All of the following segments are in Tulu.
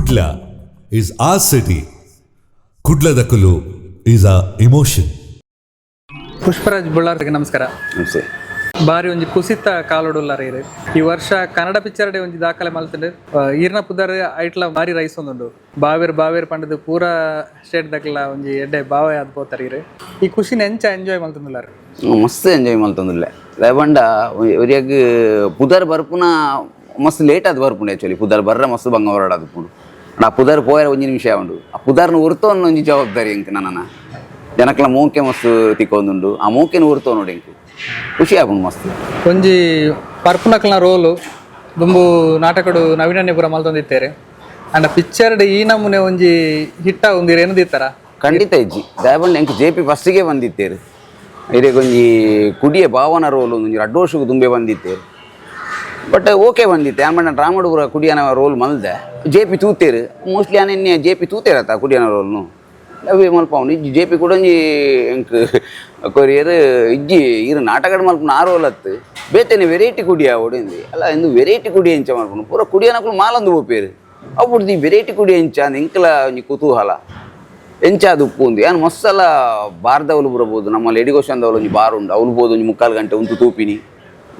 Kudla is our city. ಕುಡ್ಲದಕುಲು is a emotion. Pushparaj ಬಳ್ಳಾರ್ಗೆ ನಮಸ್ಕಾರ. ನಮಸ್ತೆ. ಬಾರಿ ಒಂಜಿ ಕುಸಿತ ಕಾಲೊಡುಲ್ಲಾರ ಇರು. ಈ ವರ್ಷ ಕನ್ನಡ ಪಿಕ್ಚರ್ ಡೇ ಒಂಜಿ ದಾಖಲೆ ಮಲ್ತಂಡು. ಈರ್ನ ಪುದರ್ ಐಟ್ಲ ಬಾರಿ ರೈಸ್ ಒಂದುಂಡು. ಬಾವೇರ್ ಬಾವೇರ್ ಪಂಡದು ಪೂರ ಸ್ಟೇಟ್ ದಕ್ಲ ಒಂಜಿ ಎಡ್ಡೆ ಬಾವೆ ಆದ್ ಪೋತಾರೆ ಇರು. ಈ ಖುಷಿನ ಎಂಚ ಎಂಜಾಯ್ ಮಲ್ತಂದುಲ್ಲಾರ? ಮಸ್ತ್ ಎಂಜಾಯ್ ಮಲ್ತೊಂದುಲ್ಲೆ. ದಾಯೆ ಒರಿಯಾಗ್ ಪುದರ್ ಬರ್ಪುನ ಮಸ್ತ್ ಲೇಟ್ ಆದ್ ಬರ್ಪುಂಡು. ಆ್ಯಕ್ಚುಲಿ ಪುದರ್ ಬರ್ರ ಮಸ್ತ್ ಬಂಗ ಹೊರಡಾದುಪ್ಪುಂಡು. ಆ ಪುದರ್ ಪೋಯರ ಒಂಜಿ ನಿಮಿಷ ಉಂಡು. ಆ ಪುದರ್ನ ಉರ್ತೋನ್ ಒಂಜಿ ಜವಾಬ್ದಾರಿ ಎಂಕ್. ನನ್ನ ಜನಕ್ಲ ಮೋಕೆ ಮಸ್ತ್ ತಿಕ್ಕೊಂದುಂಡು. ಆ ಮೋಕೆನ ಉರ್ತೋ ನೋಡಿ ಎಂಕ್ ಖುಷಿ ಆಪುಂಡು ಮಸ್ತ್. ಒಂಜಿ ಪರ್ಪುನಕ್ಲನ ರೋಲು ದುಂಬು ನಾಟಕಡು ನವೀನನ್ಯ ಪೂರ ಮಲ್ತೊಂದಿತ್ತೇರೆ. ಅಂಡ ಪಿಕ್ಚರ್ ಈ ನಮೂನೆ ಒಂಜಿ ಹಿಟ್ಟ ಒಂದಿರ ಏನು ದಿತ್ತಾರ? ಖಂಡಿತ ಇಜ್ಜಿ. ದಾಯೆ ಎಂಕ್ ಜೆ ಪಿ ಫಸ್ಟಿಗೆ ಬಂದಿತ್ತೇರು. ಇರೆಗೊಂಜಿ ಕುಡಿಯ ಭಾವನ ರೋಲ್ ಒಂಜಿ ರಡ್ಡ್ ವರ್ಷಗ್ ದುಂಬೆ ಬಂದಿತ್ತೇರು. ಬಟ್ ಓಕೆ ಬಂದಿತ್ತೆ. ಆಮೇಲೆ ರಾಮಡುಪುರ ಕುಡಿಯನ ರೋಲ್ ಮಲ್ದೆ. ಜೆ ಪಿ ತೂತೇರು ಮೋಸ್ಟ್ಲಿ. ಆನೆ ಎನ್ನೆ ಜೆ ಪಿ ತೂತೇರತ್ತ ಕುಡಿಯನ ರೋಲ್ನು ಅವೇ ಮಲ್ಪಾವುಂಡು. ಇಜ್ಜಿ, ಜೆ ಪಿ ಕೂಡ ಒಂಜಿ ಎಂಕ್ ಕೊರಿಯರ್ ಇಜ್ಜಿ, ಇರು ನಾಟಕಡ್ ಮಲ್ಪುನ ಆ ರೋಲ್ ಅತ್ತು, ಬೇತೆನೆ ವೆರೈಟಿ ಕುಡಿಯ ಇಂದು. ಅಲ್ಲ, ಇಂದು ವೆರೈಟಿ ಕುಡಿಯ ಎಂಚ ಮಲ್ಪುನು? ಪೂರ ಕುಡಿಯನಕುಲು ಮಾಲೊಂದು ಪೋಪೇರು. ಅವು ವೆರೈಟಿ ಕುಡಿಯ ಎಂಚ ಅಂದ್ ಎಂಕಲ ಒಂಜಿ ಕುತೂಹಲ, ಎಂಚ ಅದು ಉಪ್ಪು ಉಂದು. ಯಾನ್ ಮಸ್ಸಲ ಬಾರ್ದವಲು ಬರಬಹುದು. ನಮ್ಮ ಲೇಡಿ ಗೋಶಂದವಲು ಒಂಜಿ ಬಾರ್ ಉಂಡು. ಅವ್ಲು ಪೋದು ಒಂಜಿ ಮುಕ್ಕಾಲು ಗಂಟೆ ಉಂತು ತೂಪಿನಿ,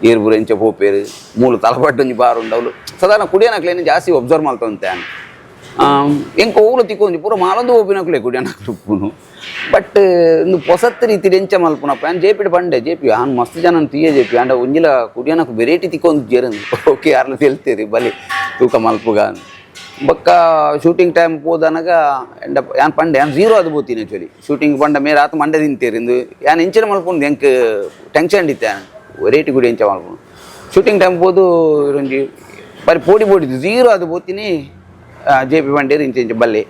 ಏರ್ ಪೂರ ಎಂಚ ಪೋಪೇರು. ಮೂಲು ತಲಪಟ್ಟು ಒಂಜಿ ಬಾರ್ ಉಂಡು. ಅವ್ಲು ಸಾಧಾರಣ ಕುಡಿಯನಕ್ಲೇನು ಜಾಸ್ತಿ ಒಬ್ಸರ್ವ್ ಮಲ್ತೊಂತೆ ಯಾನ್. ಎಂಕ್ ಓಲು ತಿಕ್ಕೊಂಜಿ ಪೂರ ಮಾಲೊಂದು ಪೋಪಿನಕ್ಲೆ ಕುಡಿಯನಕ್ಲು ಉಪ್ಪುನು. ಬಟ್ ಇಂದು ಪೊಸತ್ ರೀತಿಡ್ ಎಂಚ ಮಲ್ಪುನಪ್ಪ? ಯಾನ್ ಜೆ ಪಿಡ್ ಪಂಡೆ, ಜೆ ಪಿ ಯಾನ್ ಮಸ್ತ್ ಜನ ತೂಯೆ ಜೆ ಪಿ, ಆಂಡ ಒಂಜಿಲ ಕುಡಿಯನಕ್ ವೆರೈಟಿ ತಿಕ್ಕೊಂದು ಜೇರಂದು. ಓಕೆ, ಯಾರ್ಲ ತೆಲ್ತೇರಿ, ಬಲಿ ತೂಕ ಮಲ್ಪುಗ. ಬೊಕ್ಕ ಶೂಟಿಂಗ್ ಟೈಮ್ ಪೋದನಗ ಎಂಡ ಯಾನ್ ಪಂಡೆ, ಯಾನ್ ಝೀರೋ ಅದು ಪೋತೀನಿ ಆಕ್ಚುಲಿ ಶೂಟಿಂಗ್. ಪಂಡ ಮೇರ್ ಆತ್ ಮಂಡೆ ತಿಂತೇರಿ. ಇಂದು ಯಾನ್ ಎಂಚಿನ ಮಲ್ಪುಂಡು? ಎಂಕ್ ಟೆನ್ಷನ್ ಇತ್ತೆ, ಯಾನ್ ವೆರೈಟಿ ಗುಡಿ ಎಂಚ ಮಲ್ಪುಂಡು? ಶೂಟಿಂಗ್ ಟೈಮ್ ಪೋದು ಒಂಜಿ ಬರಿ ಪೋಡಿ ಪೋಡಿ ಝೀರೋ ಅದು ಪೋತೀನಿ. ಜೆ ಪಿ ಪಂಡೇರು, ಇಂಚ ಇಂಚ ಬಲ್ಲೆ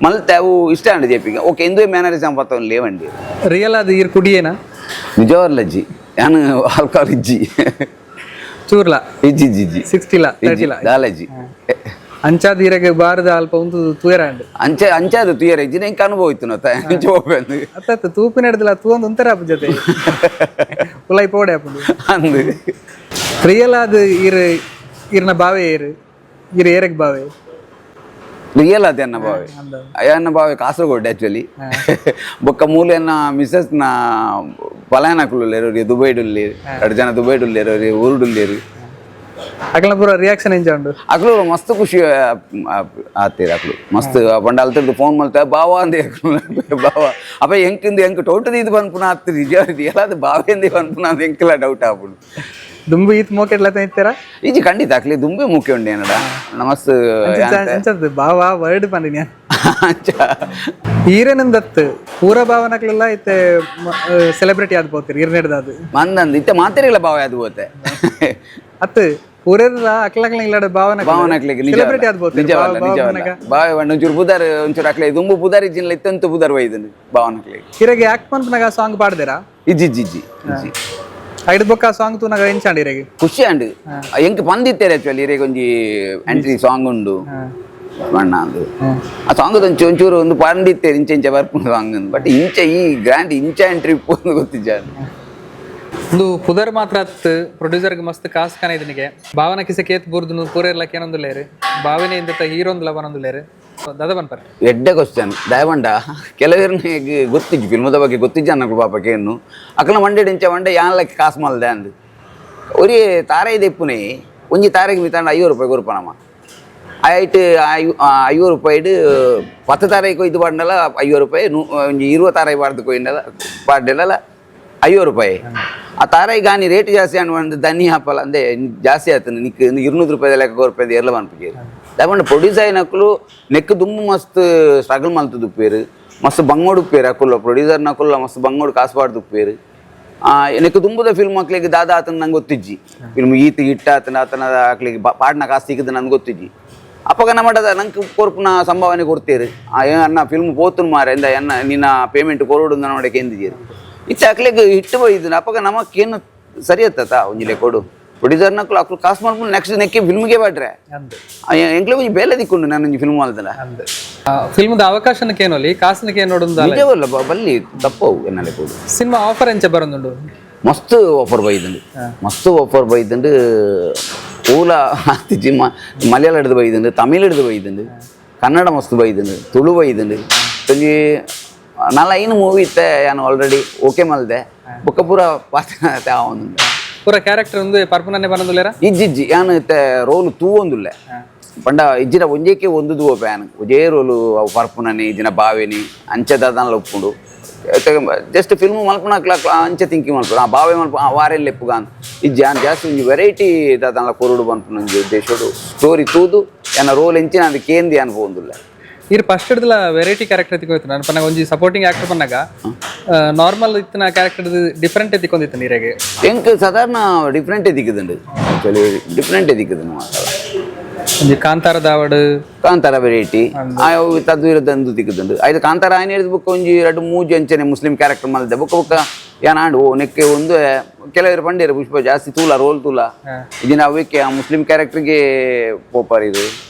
ಮಲ್ತೆ, ಅವು ಇಷ್ಟ ಅಂಡ ಜೆ ಪಿಗೆ. ಓಕೆ, ಇಂದುವೆ ಮ್ಯಾನರಿಸಮ್ ಪತ್ತೊಂದು ಲೇವಂಡಿ. ರಿಯಲ್ ಅದು ಈರ್ ಕುಡಿಯೇನಾ? ನಿಜವಾಗ್ಲೂ ಅಜ್ಜಿ, ಯಾನ್ ಆಲ್ಕೋಹಾಲ್ ಇಜ್ಜಿ. ಚೂರ್ಲ? ಇಜ್ಜಿ, ಇಜ್ಜಿ, ಇಜ್ಜಿ. ಸಿಕ್ಸ್ಟಿಲ ತರ್ಟಿಲ? ದಾಲಜ್ಜಿ. ಅಂಚಾದ ಈರೆಗೆ ಬಾರದ ಅಲ್ಪ ಉಂತು ತೂಯರಾಂಡ್. ಅಂಚೆ ಅಂಚೆ ಅದು ತುಯರ ಇಜ್ಜಿ. ಎಂಕ್ ಅನುಭವ ಇತ್ತು ನೋತ ಅಂಚೆ ಹೋಗ್ಬಂದು. ಅತ್ತ, ತೂಪಿನ ಹಿಡ್ದಿಲ್ಲ, ತೂವೊಂದು ಉಂತರ ಆಪು ಜೊತೆ ಉಲೈ ಪೋಡೆ ಆಪುಂಡು. ಅಂದು. ರಿಯಲ್ ಅದು ಈರ್ ಈರ್ನ ಬಾವೆ ಏರು? ಈರ್ ಏರೆಗ್ ಬಾವೆ? ರಿಯಲ್ ಅದೇ ಎನ್ನ ಬಾವೆ. ಎನ್ನ ಬಾವೆ ಕಾಸರಗೋಡು ಆಕ್ಚುಲಿ. ಬೊಕ್ಕ ಮೂಲ ಎನ್ನ ಮಿಸಸ್ ನ ಪಲಾಯನಕುಲು ಉಲ್ಲೇರು. ದುಬೈಡ್ ಉಲ್ಲೇರು, ಎರಡು ಜನ ದುಬೈಡ್ ಉಲ್ಲೇರು, ಊರುಡು ಉಲ್ಲೇರು. ಅಕಲ್ನ ಪೂರ ರಿಯಾಕ್ಷನ್ ಎಂಚ ಉಂಡು? ಅಕ್ಲು ಮಸ್ತ್ ಖುಷಿ ಆತೀರ. ಅಕ್ಲು ಮಸ್ತ್ ಪಂಡ ಅಲ್ತದ್ದು ಫೋನ್ ಮಲ್ತ ಬಾವ ಅಂದೆ. ಬಾವ ಅಪ್ಪ ಎಂಕಿಂದು ಎಂಕ್ ಟೋಟಲ್ ಇದು ಪನ್ಪುನ ಆತು. ನಿಜ ರಿಯಲ್ ಅದು ಬಾವೆಂದೇ ಪನ್ಪುನ ಅದು ಎಂಕಲ ಡೌಟ್ ಆಪುಂಡು. ದುಂಬು ಈತ್ ಮೋಕೆಟ್ಲ ಇತ್ತರ? ಇಜ್ಜಿ, ಖಂಡಿತ ಅಕ್ಲಿ ದುಂಬೆ ಮುಖ್ಯ ಉಂಡು ಏನಡ ನಮಸ್ತ್. ಅಂಚದ್ದು ಬಾವ ವರ್ಡ್ ಪಂಡಿನ. ಅಂಚ. ಈರೇನಂದತ್ತು ಪೂರ ಭಾವನಕ್ಲೆಲ್ಲ ಇತ್ತೆ ಸೆಲೆಬ್ರಿಟಿ ಆದ್ ಪೋತಿರಿ ಈರ್ನೆಡ್ದು ಅದು. ಮಂದಂದು ಇತ್ತೆ ಮಾತೆರಿಲ್ಲ ಬಾವ ಅದು ಬೋತೆ. ಅತ್ತು, ಪೂರೆರ್ಲ ಅಕ್ಲಕ್ಲ ಇಲ್ಲಡ ಭಾವನ ಭಾವನಕ್ಲಿಗೆ ನಿಜ. ಸೆಲೆಬ್ರಿಟಿ ಆದ್ ಪೋತಿರಿ. ನಿಜವಲ್ಲ, ನಿಜವಲ್ಲ. ಬಾವೆ ಒಂಚೂರು ಪುದರ್ ಒಂಚೂರು ಅಕ್ಲೆ ದುಂಬು ಪುದರ್ ಇಜ್ಜಿನ್ಲ ಇತ್ತಂತೂ ಪುದರ್ ಒಯ್ದನು ಭಾವನಕ್ಲಿಗೆ. ಇರೆಗೆ ಯಾಕ್ ಪನ್ಪುನಾಗ ಸಾಂಗ್ ಪಾಡ್ದಿರಾ? ಇಜ್ಜಿ, ಇಜ್ಜಿ, ಇಜ್ಜಿ, ಇಜ್ಜಿ. ಐಡ್ ಬೊಕ್ಕ ಸಾಂಗ್ ತೂನಾಗ ಎಂಚಾಂಡ್ ಇರೆಗೆ? ಖುಷಿ ಅಂಡ್. ಎಂಕ್ ಪಂದಿತ್ತೇರೆ ಆಕ್ಚುಲಿ, ಇರೆಗ್ ಒಂಜಿ ಎಂಟ್ರಿ ಸಾಂಗ್ ಉಂಡು ಬಣ್ಣ ಅಂದು. ಆ ಸಾಂಗ್ ಒಂಚೂರು ಒಂಚೂರು ಒಂದು ಪಂದಿತ್ತೇರೆ, ಇಂಚೆ ಇಂಚೆ ಬರ್ಪುಂಡು ಸಾಂಗ್. ಬಟ್ ಇಂಚ ಈ ಗ್ರ್ಯಾಂಡ್ ಇಂಚ ಎಂಟ್ರಿ ಇಪ್ಪು ಗೊತ್ತಿಜ್ಜ. ಒಂದು ಪುದರ್ ಮಾತ್ರ ಅತ್, ಪ್ರೊಡ್ಯೂಸರ್ಗೆ ಮಸ್ತ್ ಕಾಸು ಕಾಣ ಇದನಿಗೆ. ಭಾವನ ಕಿಸೆ ಕೇತ್ ಬುರ್ದು ಪೂರೆರ್ಲ ಕೇನೊಂದುಲ್ಲೇರು, ಭಾವನೆ ಇಂದ ಹೀರೋಂದುಲ ಬನೊಂದುಲ್ಲೇರು, ದಾದ ಪನ್ಪರ್? ಎಡ್ಡೆ ಕ್ವಶನ್. ದಯವಂಡ ಕೆಲವರಿಗೆ ಗೊತ್ತಿಜ್ಜು, ಫಿಲ್ಮದ ಬಗ್ಗೆ ಗೊತ್ತಿಜ್ಜ ಅನ್ನకు ಪಾಪಕ್ಕೆ. ಅಕಲ ಮಂಡೆ ಇಂಚ ಮಂಡೆ ಯಾನ್ಲಕ್ಕೆ ಕಾಸು ಮಲ್ದೆ ಅಂದು. ಒರಿ ತಾರೆ ದೆಪ್ಪುನೆ, ಒಂಜಿ ತಾರೆಗೆ ಮಿತಾಂಡ 50 ರೂಪಾಯಿ ಕೊರ್ಪನಮ್ಮ. ಐಟ್ 50 ರೂಪಾಯಿಡ್ 10 ತಾರೀಕು ಇದು ಪಾಡ್ಂಡಲ 50 ರೂಪಾಯಿ, ಒಂಜಿ 20 ತಾರೈ ಪಾಡ್ದು ಕೊಯ್ಯಿಂಡಲ ಪಾಡ್ಡೆಲ 50 ರೂಪಾಯಿ. ಆ ತಾರೈ ಗಾನಿ ರೇಟ್ ಜಾಸ್ತಿ ಅನ್ ಒಂದು ದನಿ ಹಾಪಲ ಅಂದೆ ಜಾಸ್ತಿ ಆಯ್ತು ನಿಕ್ 200 ರೂಪಾಯಿ ಲೆಕ್ಕ ಕೊರ್ಪೆ ಎರ್ಲ ಪನ್ಪಿಗೆ. ದಯಪಂಡ ಪ್ರೊಡ್ಯೂಸ್ ಆಯಿನಕುಲು ನೆಕ್ ದುಂಬು ಮಸ್ತ್ ಸ್ಟ್ರಗಲ್ ಮಲ್ತುದುಪ್ಪೇರು, ಮಸ್ತ್ ಬಂಗೋಡು ಉಪ್ಪೇರು. ಅಕುಲ್ಲ ಪ್ರೊಡ್ಯೂಸರ್ ನಕುಲ್ಲ ಮಸ್ತ್ ಬಂಗೋಡು ಕಾಸು ಪಾಡ್ದುಪ್ಪೇರು. ನೆಕ್ ದುಂಬುದ ಫಿಲ್ಮ್ ಅಕ್ಲಿಗೆ ದಾದ ಆತನ ನಂಗೆ ಗೊತ್ತಿಜ್ಜಿ. ಫಿಲ್ಮ್ ಈತ ಹಿಟ್ಟ ಆತನ ಆತನ ಅಕ್ಲಿಗೆ ಪಾಡ್ನ ಕಾಸು ಸಿಕ್ಕದ ನಂಗೆ ಗೊತ್ತಿಜ್ಜಿ. ಅಪ್ಪಗ ನಮ್ಮಡದ ನಂಗೆ ಕೊರ್ಪುನ ಸಂಭಾವನೆ ಕೊಡ್ತೇರು. ಆ ಅನ್ನ ಫಿಲ್ಮ್ ಪೋತುನ್ ಮಾರೆ ಎಂದ ಎನ್ನ ನಿನ್ನ ಪೇಮೆಂಟ್ ಕೊರೋಡು ನಮ್ಮಡಕ್ಕೆ ಎಂದಿದ್ದೀರು. ಇತ್ತೆ ಅಕ್ಲಿಗೆ ಹಿಟ್ಟು ಬೈದು ಅಪ್ಪಗ ನಮಕ್ಕೇನು ಸರಿ ಆತತ ಒಂಜಿ ಲೆಕ್ಕೊಡು. ಪ್ರೊಡ್ಯೂಸರ್ ನಕಲು ಅಕ್ಲು ಕಾಸು ಮಾಡ್ಕೊಂಡು ನೆಕ್ಸ್ಟ್ ನೆಕ್ಕಿ ಫಿಲ್ಮ್ಗೆ ಬಾಡ್ರೆ. ಅಂದ್. ಎಂಕ್ಲೆ ಒಂಜಿ ಬೇಲೆ ದಿಕ್ಕೊಂಡು ನಾನು ಒಂಜಿ ಫಿಲ್ಮ್ ಮಲ್ತಲ್ಲ. ಅಂದ್, ಫಿಲ್ಮ್ದ ಅವಕಾಶನ ಕೇನೊಲಿ, ಕಾಸಿನ ಕೇನೋಡು. ನಿಜವಲ್ಲ, ಬಲ್ಲಿ ತಪ್ಪವು ಎನ್ನ ಲೆಕ್ಕೊಡು. ಸಿನಿಮಾ ಆಫರ್ ಎಂಚ ಬರೊಂದುಂಡು? ಮಸ್ತ್ ಆಫರ್ ಬೈದುಂಡು, ಮಸ್ತ್ ಆಫರ್ ಬೈದುಂಡು. ಓಲ ಆತಿಜಿ. ಮಲಯಾಳ ಹಿಡ್ದು ಬೈದುಂಡು, ತಮಿಳ್ ಹಿಡ್ದು ಬೈದುಂಡು. Kannada ಮಸ್ತ್ ಬೈದುಂಡು, ತುಳು ಬೈದುಂಡು. ಒಂಜಿ ನಾಲ್ ಐನು ಮೂವಿ ಇತ್ತೆ ಯಾನ್ ಆಲ್ರೆಡಿ ಓಕೆ ಮಲ್ದೆ. ಬೊಕ್ಕ ಪೂರ ಪಾತ್ರ ಆವೊಂದುಂಡು. ಪೂರ ಕ್ಯಾರೆಕ್ಟರ್ ಒಂದು ಪರ್ಪುನನ್ನೇ ಬನ್ನೊಂದುಲ್ಲೇರ? ಇಜ್ಜಿ ಇಜ್ಜಿ, ಯಾನ್ ಇತ್ತೆ ರೋಲ್ ತೂವೊಂದುಲ್ಲೆ. ಪಂಡ ಇಜ್ಜಿಡ ಒಂಜೇಕೆ ಒಂದು ತೂವಪೆ ಯಾನ್. ಒಂಜೇ ರೋಲು ಅವು ಪರ್ಪುನನೆ ಇಜ್ಜಿನ ಬಾವೆನಿ ಅಂಚೆ ದಾದಾನ್ಲ ಉಪ್ಪುಂಡು. ಜಸ್ಟ್ ಫಿಲ್ಮ್ ಮಲ್ಪುನಕ್ಲ ಅಂಚೆ ಥಿಂಕಿಂಗ್ ಮಲ್ಪುನು, ಆ ಬಾವೆ ಮಲ್ಪ ಆ ವಾರೆಲ್ ಲೆಪ್ಪುಗಾನ್. ಇಜ್ಜಿ, ಯಾನ್ ಜಾಸ್ತಿ ಒಂಜಿ ವೆರೈಟಿ ದಾದಾನ್ಲ ಕೊರೊಡು ಪನ್ಪುನ ಒಂಜಿ ಉದ್ದೇಶೊಡು ಸ್ಟೋರಿ ತೂದು ಎನ್ನ ರೋಲ್ ಎಂಚಿನ ಅದು ಕೇಂದ್ ಯಾನ್ ಪೋವೊಂದುಲ್ಲೆ. ಈರ್ ಫಸ್ಟ್ ಹಿಡ್ದಲ ವೆರೈಟಿ ಕ್ಯಾರೆಕ್ಟರ್ ತಿಕ್ಕೋಯ್ತು. ನಾನು ಪನ್ನಾಗ ಒಂಜಿ ಸಪೋರ್ಟಿಂಗ್ ಆಕ್ಟರ್ ಪನ್ನಾಗ ನಾರ್ಮಲ್ ಇತ್ತಿನ ಕ್ಯಾರೆಕ್ಟರ್ ಡಿಫರೆಂಟ್ ತಿಕ್ಕೊಂದಿತ್ತು ನೀರೆಗೆ. ಎಂಕ್ ಸಾಧಾರಣ ಡಿಫ್ರೆಂಟೇ ತಿಕ್ಕುದುಂಡು, ಆಕ್ಚುಲಿ ಡಿಫ್ರೆಂಟೇ ತಿಕ್ಕುದುಂಡು ಮಾತಲ. ಒಂಜಿ ಕಾಂತಾರದ ಆವಡ್. ಕಾಂತಾರ ವೆರೈಟಿ, ತದ್ವಿರುದ್ಧ ತಿಕ್ಕುದುಂಡು. ಐದು ಕಾಂತಾರ ಆಯ್ನ ಹಿಡಿದು ಬೊಕ್ಕ ಒಂಜಿ ರಡ್ಡ್ ಮೂಜಿ ಅಂಚನೆ ಮುಸ್ಲಿಂ ಕ್ಯಾರೆಕ್ಟರ್ ಮಲ್ದೆ. ಬೊಕ್ಕ ಬೊಕ್ಕ ಯಾನ್ ಆಂಡ್ ಓ ನೆಕ್ಕೆ ಒಂದು ಕೆಲವರು ಪಂಡೇರು ಪುಷ್ಪ ಜಾಸ್ತಿ ತೂಲ ರೋಲ್ ತೂಲ ಇದಿನ ಅವಕ್ಕೆ ಆ ಮುಸ್ಲಿಂ ಕ್ಯಾರೆಕ್ಟರ್ಗೆ ಪೋಪರ್ ಇದು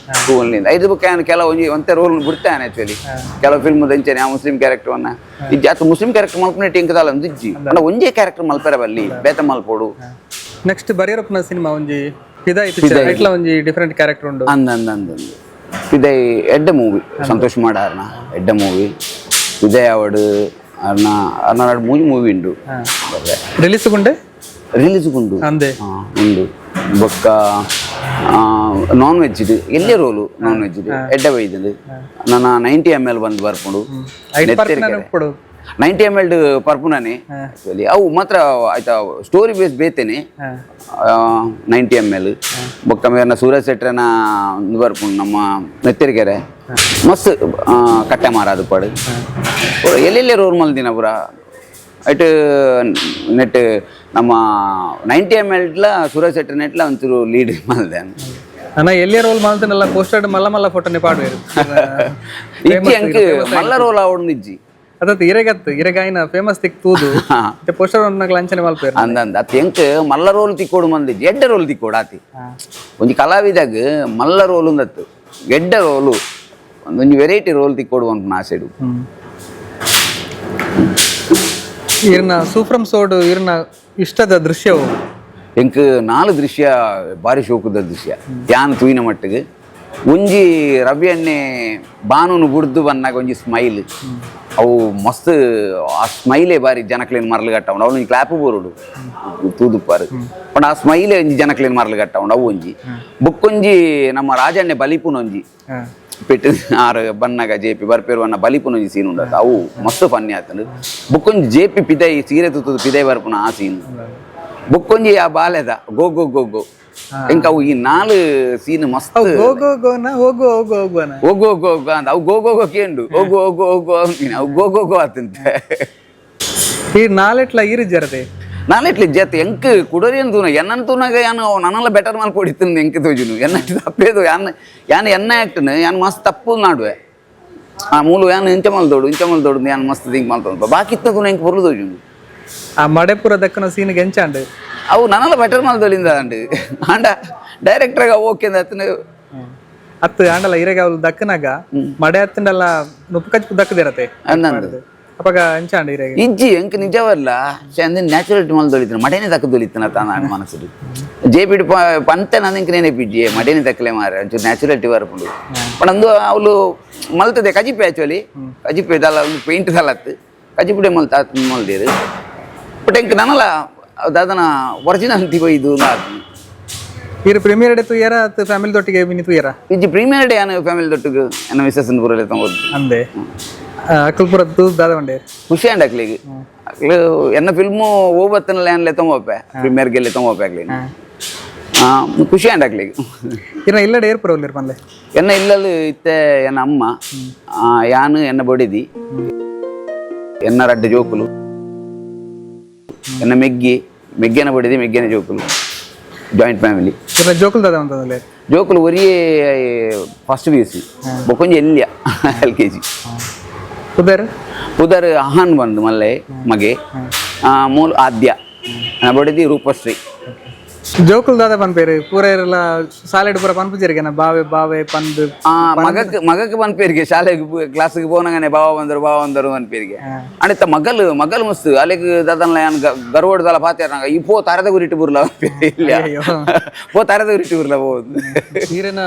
ತೂವಲ್ಲಿಂದ. ಐದು ಬೊಕ್ಕ ಯಾನ್ ಕೆಲವು ಒಂಜಿ ಒಂತೆ ರೋಲ್ ಬಿಡ್ತಾನೆ. ಆಕ್ಚುಲಿ ಕೆಲವು ಫಿಲ್ಮ್ ಅಂಚನೆ ಆ ಮುಸ್ಲಿಂ ಕ್ಯಾರೆಕ್ಟರ್ ಅನ್ನ ಈ ಜಾಸ್ತಿ ಮುಸ್ಲಿಂ ಕ್ಯಾರೆಕ್ಟರ್ ಮಲ್ಪನೆ ಇಂಕದಾಲ ಒಂದು ಇಜ್ಜಿ. ಪಂಡ ಒಂಜೇ ಕ್ಯಾರೆಕ್ಟರ್ ಮಲ್ಪೆರ ಬಲ್ಲಿ, ಬೇತೆ ಮಲ್ಪೋಡು. ನೆಕ್ಸ್ಟ್ ಬರಿಯರಪ್ಪನ ಸಿನಿಮಾ ಒಂಜಿ ಫಿದಾಯಿ ಪಿಕ್ಚರ್, ಐಟ್ಲ ಒಂಜಿ ಡಿಫರೆಂಟ್ ಕ್ಯಾರೆಕ್ಟರ್ ಉಂಡು. ಅಂದ ಅಂದ ಅಂದ ಅಂದ ಫಿದಾಯಿ ಎಡ್ಡೆ ಮೂವಿ, ಸಂತೋಷ್ ಮಾಡಾರ್ನ ಎಡ್ಡೆ ಮೂವಿ ವಿಜಯ್ ಅವಡು ಅರ್ನ ಅರ್ನ ಮೂವಿ ಮೂವಿ ಉಂಡು. ರಿಲೀಸ್ ಗುಂಡೆ? ರಿಲೀಸ್ ಉಂಡು. ಅಂದೆ. ಉಂಡು. ಬೊಕ್ಕ ನಾನ್ ವೆಜ್ ಇದು ಎಲ್ಲೇ roll non veg ಇದು ಎಡ್ಡೆ ಬೈದುಂಡು. ನನ್ನ 90 ಎಮ್ ಎಲ್ ಬಂದು ಬರ್ಪುಂಡು. ಐಟ್ ಪರ್ಪುನನೆ ಉಪ್ಪುಡು. 90 ಎಮ್ ಎಲ್ ಪರ್ಪುನನೆ ಆಕ್ಚುಲಿ. ಅವು ಮಾತ್ರ ಆಯ್ತಾ ಸ್ಟೋರಿ ಬೇಸ್ ಬೇತೇನೆ. 90 ಎಮ್ ಎಲ್ ಬೊಕ್ಕ ಮೇರ್ನ ಸೂರಜ್ ಶೆಟ್ರನ ಒಂದು ಬರ್ಪುಂಡು ನಮ್ಮ ನೆತ್ತರಿಕೆರೆ. ಮಸ್ತ್ ಕಟ್ಟೆ ಮಾರಾದು ಪಾಡು ಎಲ್ಲೆಲ್ಲೇ ರೋಲ್ ಮಲ್ದಿನ ಪೂರ. ಐಟ್ ನೆಟ್ ನಮ್ಮ 90 ಎಮ್ ಎಲ್ಟ್ಲ ಸೂರಜ್ ಶೆಟ್ಟಿ ನೆಟ್ಲ ಒಂಚೂರು ಲೀಡ್ ಮಲ್ದೆ. ಅಣ್ಣ ಎಲ್ಲಿ ರೋಲ್ ಮಾಡ್ತಾನಲ್ಲ ಪೋಸ್ಟರ್ ಮಲ್ಲ ಮಲ್ಲ ಫೋಟೋನೆ ಪಾಡುವೇರು. ಇಜ್ಜಿ, ಅಂಕ್ ಮಲ್ಲ ರೋಲ್ ಆವೊಂದು ಇಜ್ಜಿ. ಅದತ್ ಇರೆಗತ್ತು ಇರೆಗಾಯಿನ ಫೇಮಸ್ ತಿಕ್ ತೂದು ಪೋಸ್ಟರ್ ಒನ್ನಗ್ಲ ಅಂಚನೆ ಮಲ್ಪೇರು. ಅಂದ ಅಂದ ಅತ್ ಎಂಕ್ ಮಲ್ಲ ರೋಲ್ ತಿಕ್ಕೋಡು ಮಂದಿಜ್ಜಿ, ಎಡ್ಡೆ ರೋಲ್ ತಿಕ್ಕೋಡು ಆತಿ. ಒಂಜಿ ಕಲಾವಿದಾಗ ಮಲ್ಲ ರೋಲ್ ಉಂದತ್ತು, ಎಡ್ಡೆ ರೋಲು ಒಂದೊಂಜಿ ವೆರೈಟಿ ರೋಲ್ ತಿಕ್ಕೋಡು ಪನ್ಪುನ ಆಸೆಡು. ಇರ್ನ ಸೂಫ್ರಮ್ ಸೋಡು ಇರ್ನ ಇಷ್ಟದ ದೃಶ್ಯವು? ಎಂಕ್ ನಾಲ್ ದೃಶ್ಯ ಬಾರಿ ಶೋಕುದ ದೃಶ್ಯ ಯಾನ್ ತೂಯಿನ ಮಟ್ಟಿಗೆ. ಒಂಜಿ ರವಿ ಅಣ್ಣೆ ಬಾನುನು ಬುಡ್ದು ಬನ್ನಾಗ ಒಂಜಿ ಸ್ಮೈಲ್, ಅವು ಮಸ್ತ್. ಆ ಸ್ಮೈಲೇ ಬಾರಿ ಜನಕ್ಲೇನ್ ಮರಲು ಕಟ್ಟವುಂಡು. ಅವು ಒಂಜಿ ಕ್ಲಾಪ್ ಬೋರುಡು ತೂದುಪ್ಪಾರು, ಪಂಡ ಆ ಸ್ಮೈಲೇ ಒಂಜಿ ಜನಕ್ಲೇನ್ ಮರಲು ಕಟ್ಟವುಂಡು. ಅವು ಒಂಜಿ. ಬೊಕ್ಕೊಂಜಿ ನಮ್ಮ ರಾಜಣ್ಣೆ ಬಲಿಪುನ ಒಂಜಿ ಪೆಟ್ಟು ಆರು ಬನ್ನಾಗ ಜೆ ಪಿ ಬರ್ಪೇರು ಅನ್ನ ಬಲಿಪುನ ಒಂಜಿ ಸೀನ್ ಉಂಡತ್ತ, ಅವು ಮಸ್ತ್ ಫನ್ನಿ ಆತಂಡು. ಬೊಕ್ಕೊಂಜಿ ಜೆ ಪಿ ಪಿದೈ ಸೀರೆ ತುತ್ತುದು ಪಿದೈ ಬರ್ಪುನ ಆ ಸೀನ್. ಬೊಕ್ಕೊಂಜಿ ಆ ಬಾಲೆದ ಗೋ ಗೋ ಗೋ ಗೋ. ಎಂಕ ಅವು ಈ ನಾಲ್ ಸೀನ್ ಮಸ್ತ್. ಗೋ ಗೋ ಗೋನ ಹೋಗು ಹೋಗು ಹೋಗುವನ? ಹೋಗು ಹೋಗು ಹೋಗು ಅಂತ. ಅವು ಗೋ ಗೋ ಗೋ ಕೇಂಡು ಹೋಗು ಹೋಗು ಹೋಗು ಅಂತೀನಿ, ಅವು ಗೋ ಗೋ ಗೋ ಆತಂತೆ. ಈ ನಾಲೆಟ್ಲ ಈರು ಜರದೆ? ನಾಲೆಟ್ಲಿ ಜತ್ ಎಂಕ್ ಕುಡೋರಿಯನ್ ತೂನ ಎನ್ನನ್ ತೂನಾಗ ಯಾನ್ ನನಲ ಬೆಟರ್ ಮಾಲ್ ಕೊಡಿತೀನಿ. ಎಂಕ್ ತೋಜುನು ಎನ್ನ ತಪ್ಪೇದು. ಯಾನ್ ಯಾನ್ ಎನ್ನ ಆಕ್ಟನ್ ಯಾನ್ ಮಸ್ತ್ ತಪ್ಪು ನಾಡುವೆ. ಆ ಮೂಲು ಯಾನ್ ಇಂಚ ಮಲ್ದೋಡು ಇಂಚ ಮಲ್ದೋಡು ಯಾನ್ ಮಸ್ತ್ ಥಿಂಕ್ ಮಲ್ತೊಂದು ಬಾಕಿ ಇತ್ತ ತೂನ ಎಂಕ್ ಪೊರ್ಲು ತೋಜುನು. ಆ ಮಡೆಪುರ ದಕ್ಕನ ಸೀನ್ ಗೆಂಚಾಂಡ್? ಅವು ನನಲ ಬೆಟರ್ ಮಲ್ದೋಲಿಂದ ಅಂಡ್ ಆಂಡ ಡೈರೆಕ್ಟರ್ಗ ಓಕೆ ಅತ್ತನ. ಅತ್ತು ಆಂಡಲ ಇರೆಗೆ ಅವ್ಲು ದಕ್ಕನಾಗ ಮಡೆ ಅತ್ತಂಡಲ್ಲ ನುಪ್ಪು ಕಚ್ಚು ದಕ್ಕದಿರತ್ತೆ. ಅಂದಂದು. ಅಪಗ ಅಂಚಾಂಡ್ ಇರೆಗೆ? ಇಜ್ಜಿ, ಎಂಕ್ ನಿಜವಲ್ಲ ಚಂದ ನ್ಯಾಚುರಲ್ ಮಲ್ದೊಳಿತನ ಮಡೆನೆ ತಕ್ಕದೊಳಿತನ ತಾನ ಮನಸ್ಸು ಜೆ ಪಿ ಪಂತೆ ನಾನು ಎಂಕ್ ನೆನಪಿಜ್ಜಿ. ಮಡೆನೆ ತಕ್ಕಲೆ ಮಾರೆ, ಒಂಚೂರು ನ್ಯಾಚುರಲಿಟಿ ಬರ್ಪುಂಡು. ಪಂಡ ಅಂದು ಅವಳು ಮಲ್ತದೆ ಕಜಿಪೆ. ಆಕ್ಚುಲಿ ಕಜಿಪೆ ದಲ್ಲ, ಒಂದು ಪೇಂಟ್ ದಲ್ಲತ್ತು ಕಜಿಪುಡೆ ಮಲ್ತ ಮಲ್ದೇರು. ಬಟ್ ಎಂಕ್ ನನಲ ದಾದನ ಒರಿಜಿನಲ್ ಇದು. ಈರು ಪ್ರೀಮಿಯರ್ ಡೇ ತೂಯರ ಅತ್ತು ಫ್ಯಾಮಿಲಿ ದೊಟ್ಟಿಗೆ ಮಿನಿ ತೂಯರ? ಇಜ್ಜಿ, ಪ್ರೀಮಿಯರ್ ಡೇ ಯಾನು ಫ್ಯಾಮಿಲಿ ದೊಟ್ಟಿಗೆ ಎನ್ನ ಮಿಸ್ಸಸ್ ಪೂರ ತಗೊಂಡು. ಅಂದೆ, ಅಕಲ್ಪುರ ತೂ ದಾದ ಬಂಡೆ? ಖುಷಿ ಅಂಡ್ ಅಕ್ಲಿಗೆ ಅಕ್ಲು ಎನ್ನ ಫಿಲ್ಮು ಓಬತ್ತನಲ್ಲ ಏನ್ಲೆ ತೊಂಬೋಪೆ, ಪ್ರೀಮಿಯರ್ಗೆ ತೊಂಬೋಪೆ ಅಕ್ಲಿಗೆ. ಖುಷಿ ಅಂಡ್ ಅಕ್ಲಿಗೆ. ಇನ್ನ ಇಲ್ಲಡೆ ಏರ್ಪುರ ಉಲ್ಲೇರ್ ಪನ್ಲೆ. ಎನ್ನ ಇಲ್ಲಲ್ಲಿ ಇತ್ತೆ ಎನ್ನ ಅಮ್ಮ, ಯಾನು, ಎನ್ನ ಬೊಡಿದಿ, ಎನ್ನ ರಡ್ಡು ಜೋಕುಲು, ಎನ್ನ ಮೆಗ್ಗಿ, ಮೆಗ್ಗೆನ ಬೊಡಿದಿ, ಮೆಗ್ಗೆನ ಜೋಕುಲು, ಜಾಯಿಂಟ್ ಫ್ಯಾಮಿಲಿ. ಇನ್ನ ಜೋಕುಲ್ ದಾದ ಅಂತಂದ್ರೆ? ಜೋಕುಲು ಒರಿಯೇ first P U C, ಬೊಕೊಂಜಿ ಎಲ್ಲಿಯ L K G. ಪುದರ್? ಪುದರ್ ಅಹಾನ್ ಬಂದು ಮಲ್ಲೆ ಮಗೆ, ಮೂಲ ಆದ್ಯ, ಬೊಡಿದಿ ರೂಪಶ್ರೀ. ಜೋಕುಲ್ ದಾದ ಪನ್ಪೇರು? ಪೂರ ಇರಲ್ಲ ಸಾಲೆಡ್ ಪೂರ ಪನ್ಪುಜರಿಗೆ ಬಾವೆ ಬಾವೆ ಪಂದ್? ಮಗಕ್ ಮಗಕ್ ಪನ್ಪೇರಿಗೆ ಶಾಲೆಗೆ ಕ್ಲಾಸ್ಗೆ ಪೋನಗನೆ ಬಾವ ಬಂದರು ಬಾವ ಬಂದರು ಪನ್ಪೇರಿಗೆ. ಅಣಿತ ಮಗಲು ಮಗಲು ಮಸ್ತ್ ಅಲೆಗ್ ದಾದನ್ಲ ಯಾನ್ ಗರ್ವಡ್ದಲ ಪಾತೇರ್ನಾಗ ಈ ಪೋ ತಾರದ ಗುರಿಟ್ಟು ಬುರ್ಲ ಇಲ್ಲ, ಪೋ ತಾರದ ಗುರಿಟ್ಟು ಬುರ್ಲ ಪೋ. ಈರೆನ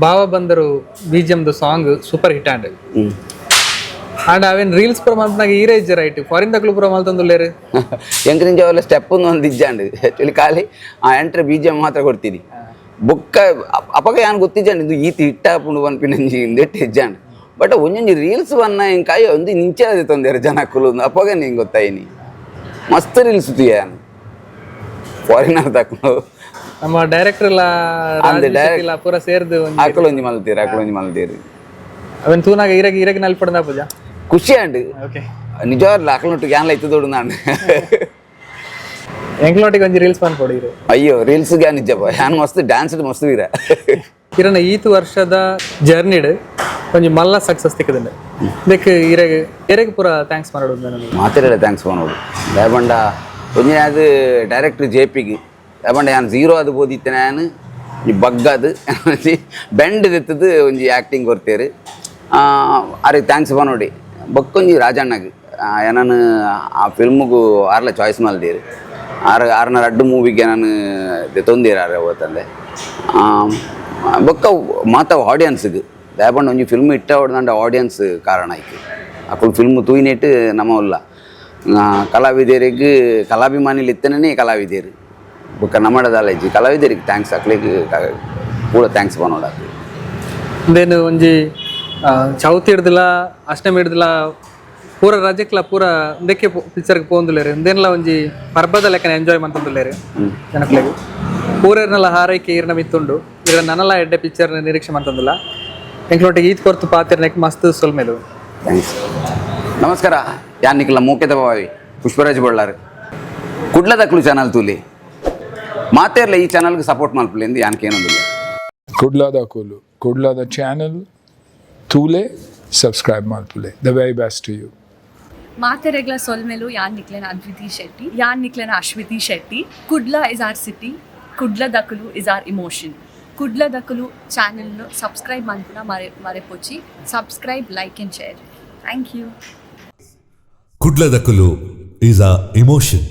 ಬಾವ ಬಂದರು ಬಿಜಿಎಂ ದ ಸಾಂಗ್ ಸೂಪರ್ ಹಿಟ್ ಆಂಡ್. ಆಂಡ್ ಅವೇನ್ ರೀಲ್ಸ್ ಪೂರ ಮಲ್ಪನಾಗ ಈರೇ ಇಜ್ಜೆ ರೈಟ್, ಫಾರಿನ್ ದಕ್ಲು ಪೂರ ಮಲ್ತೊಂದುಲ್ಲೇರು. ಎಂಕರಿಂಜ ಅವೆಲ್ಲ ಸ್ಟೆಪ್ ಒಂದು ಇಜ್ಜಾಂಡ್. ಆ್ಯಕ್ಚುಲಿ ಖಾಲಿ ಆ ಎಂಟ್ರೆ ಬೀಜ ಮಾತ್ರ ಕೊಡ್ತೀನಿ. ಬೊಕ್ಕ ಅಪಗ ಯಾನ್ ಗೊತ್ತಿಜ್ಜಾಂಡ್ ಇದು ಈತ ಹಿಟ್ಟಾಪುಂಡು ಪನ್ಪಿನಂಜಿ ಇಂದೆಟ್ ಇಜ್ಜಾಂಡ್. ಬಟ್ ಒಂಜೊಂಜಿ ರೀಲ್ಸ್ ಬನ್ನ ಕಾಯಿ ಒಂದು ನಿಂಚೆ ತೊಂದರೆ ಜನಕ್ಕುಲು. ಅಪಗ ನಿಂಗೆ ಗೊತ್ತಾಯಿನಿ, ಮಸ್ತ್ ರೀಲ್ಸ್ ತುಯ್ಯ ಯಾನ್ ಫಾರಿನರ್ ತಕೊಂಡು. ನಮ್ಮ ಡೈರೆಕ್ಟರ್ ಎಲ್ಲ ಅಂದ್ ಇಲ್ಲ ಪೂರ ಸೇರ್ದು ಒಂಜಿ ಅಕುಲೊಂಜಿ ಮಲ್ತೀರಿ, ಅಕುಲೊಂಜಿ ಮಲ್ತೀರಿ. ಅವೇನ್ ತೂನಾಗ ಈರಗ್ ಈರಗ್ ನಲ್ಪಡ್ದ ಪೂಜಾ. ಖುಷಿ ಆಂಡ್. ಓಕೆ. ನಿಜವಾಗ್ಲೂ ಅಕಲೊಟ್ಟು ಗ್ಯಾನ್ಲ ಇತ್ತು ನಾನು. ಎಂಕ್ಲೋಟಿಗೆ ಒಂಜಿ ರೀಲ್ಸ್ ಮನ್ಪೊಡು ಈರು. ಅಯ್ಯೋ, ರೀಲ್ಸ್ ಗ್ಯಾನ್ ಇಜ್ಜಪ್ಪ. ಯಾನ್ ಮಸ್ತ್ ಡ್ಯಾನ್ಸ್ ಮಸ್ತ್ ವೀರ. ಇರನ ಈತ್ ವರ್ಷದ ಜರ್ನಿಡ್ ಒಂಜಿ ಮಲ್ಲ ಸಕ್ಸಸ್ ತಿಕ್ಕದಂಡೆ. ಇದಕ್ಕೆ ಈರೆಗ್ ಈರೆಗ್ ಪೂರ thanks ಮಾಡೋದು ನನಗೆ. ಮಾತಾಡ thanks ಮಾಡೋದು ದಾಯಬಂಡ ಒಂಜಿ ಅದು ಡೈರೆಕ್ಟರ್ ಜೆ ಪಿಗೆ. ದಾಯಬಂಡ ಯಾನ್ ಝೀರೋ ಅದು ಬೋದಿತ್ತೆ. ನಾನು ಈ ಬಗ್ಗದು ಬೆಂಡ್ ದೆತ್ತದು ಒಂಜಿ ಆ್ಯಕ್ಟಿಂಗ್ ಕೊರ್ತೇರು, ಅರೆ thanks ಪನೋಡಿ. ಬೊಕ್ಕೊಂಜಿ ರಾಜಣ್ಣಗ್, ಏನನು ಆ ಫಿಲ್ಮ್ಗು ಆರ್ಲ ಚಾಯ್ಸ್ ಮಲ್ದೇರು. ಆರ್ ಆರ್ನ ರಡ್ಡು ಮೂವಿಗೆ ನಾನು ದೆತ್ತೊಂದೇರು ಆರ ಓತಂದೆ. ಬೊಕ್ಕ ಮಾತ ಆಡಿಯನ್ಸ್ಗೆ. ದಾಯಪಂಡ ಒಂಜಿ ಫಿಲ್ಮ್ ಇಟ್ಟ ಹೊಡ್ದಂಡ ಆಡಿಯನ್ಸ್ ಕಾರಣ ಆಯ್ತು. ಅಕುಲು ಫಿಲ್ಮ್ ತೂಯಿನೆಟ್ ನಮ್ಮ ಉಲ್ಲ ಕಲಾವಿದರಿಗೆ, ಕಲಾಭಿಮಾನಿಲು ಇತ್ತನೇ ಕಲಾವಿದರು. ಬೊಕ್ಕ ನಮ್ಮಡದಾಲೈಜಿ ಕಲಾವಿದರಿಗೆ thanks, ಅಕ್ಲೆಗ್ ಪೂರ thanks ಪನೋಡು. ಇಂದೇನು ಒಂಜಿ ಚೌತಿ ಹಿಡ್ದಿಲ್ಲ, ಅಷ್ಟಮಿ ಹಿಡ್ದಿಲ್ಲ, ಪೂರ ರಜೆಕ್ಲ ಪೂರ ಇಂದಕ್ಕೆ ಪಿಕ್ಚರ್ಗೆ ಪೋಂದುಲೇರು. ಇಂದೇನ್ಲ ಒಂಜಿ ಪರ್ಬದ ಲೆಕ್ಕನ ಎಂಜಾಯ್ ಮಂತೊಂದುಲ್ಲೇರು ಜನಕ್ಲೆಗ್. ಪೂರೆರ್ನಲ ಹಾರೈಕೆ ಈರ್ನ ಮಿತ್ತುಂಡು. ಇರ ನನಲ ಎಡ್ಡೆ ಪಿಕ್ಚರ್ ನಿರೀಕ್ಷೆ ಮಂತೊಂದುಲ್ಲ. ಎಂಕ್ಲೊಟ್ಟಿಗೆ ಈತ್ ಕೊರ್ತು ಪಾತಿರ್ನೆಕ್ ಮಸ್ತ್ ಸೊಲ್ಮೆಲು. Thanks, ನಮಸ್ಕಾರ. ಯಾನ್ ನಿಕ್ಲ ಮೋಕೆದ ಬಾವಿ ಪುಷ್ಪರಾಜ್ ಬಳ್ಳಾರ್. ಕುಡ್ಲದಕ್ಲು ಚಾನಲ್ ತೂಲಿ, ಮಾತೇರ್ಲ ಈ ಚಾನಲ್ಗೆ ಸಪೋರ್ಟ್ ಮಲ್ಪುಲೆ ಯಾನ್ ಕೇನೊಂದಿಲ್ಲ. ಕುಡ್ಲದಕುಲು, ಕುಡ್ಲದ ಚಾನಲ್ ತೂಲೆ, ಸಬ್ಸ್ಕ್ರೈಬ್ ಮಲ್ಪುಲೆ. The very best to you. ಮಾತೆರೆಗ್ಲ ಸೊಲ್ಮೆಲು. ಯಾನ್ ನಿಕ್ಲೆನ ಅದ್ವಿತಿ ಶೆಟ್ಟಿ. ಯಾನ್ ನಿಕ್ಲೆನ Ashwithi Shetty. Kudla is our city, ಕುಡ್ಲದಕುಲು is our emotion. ಕುಡ್ಲದಕುಲು channel subscribe ಮನ್ಪುನ ಮರೆ ಮರೆಪೊಚ್ಚಿ. Subscribe, like and share. Thank you. ಕುಡ್ಲದಕುಲು is a emotion.